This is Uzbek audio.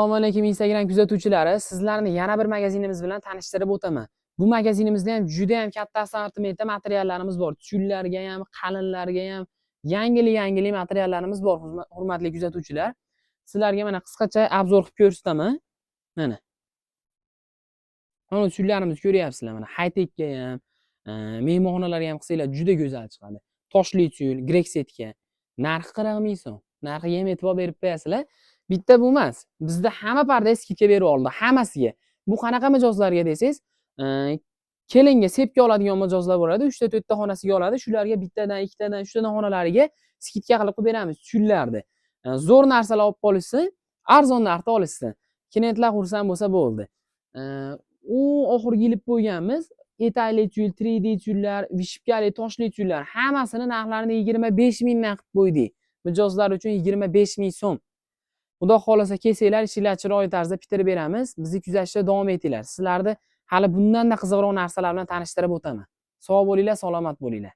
Assalomu alaykum, Instagram kuzatuvchilari. Sizlarni yana bir magazinimiz bilan tanishtirib o'taman. Bu magazinimizda ham juda ham katta assortimentda materiallarimiz bor. Tyullarga ham, qalinlarga ham yangili-yangili materiallarimiz bor, hurmatli kuzatuvchilar. Sizlarga mana qisqacha обзор qilib ko'rsataman. Mana. Mana tyullarimizni ko'ryapsizlar mana high-techga ham, mehmonxonalarga ham qilsanglar juda go'zal chiqadi. Toshli tyul, грек сетка. Narxi 40 ming so'm. Narxiga ham e'tibor berib qo'yasizlar. Bitta bu emas. Bizda hamma parda скидка berib oldi, hammasiga. Bu qanaqa mijozlarga desangiz, kelinga sepga oladigan mijozlar bo'ladi. 3 ta, 4 ta xonasiga oladi. Shularga bittadan, ikkitadan, uchtadan xonalariga скидка qilib qo'yib beramiz tyullarni. Zo'r narsalar olib qolishsin, arzon narxda olishsin. Klientlar xursand bo'lsa bo'ldi. U oxirgi ilib qo'yganmiz. Etakli tyul, 3D tyullar, вышивка li, toshli tyullar hammasini narxlarini 25 mingdan qilib qo'ydik. Mijozlar uchun 25 ming so'm. Xudo xohlasa kelsanglar, ishinglar chiroyli tarzda bitirib beramiz. Bizni kuzatishda davom etinglar. Sizlarni hali bundan-da qiziqroq narsalar bilan tanishtirib o'taman. Sog' bo'linglar, salomat bo'linglar.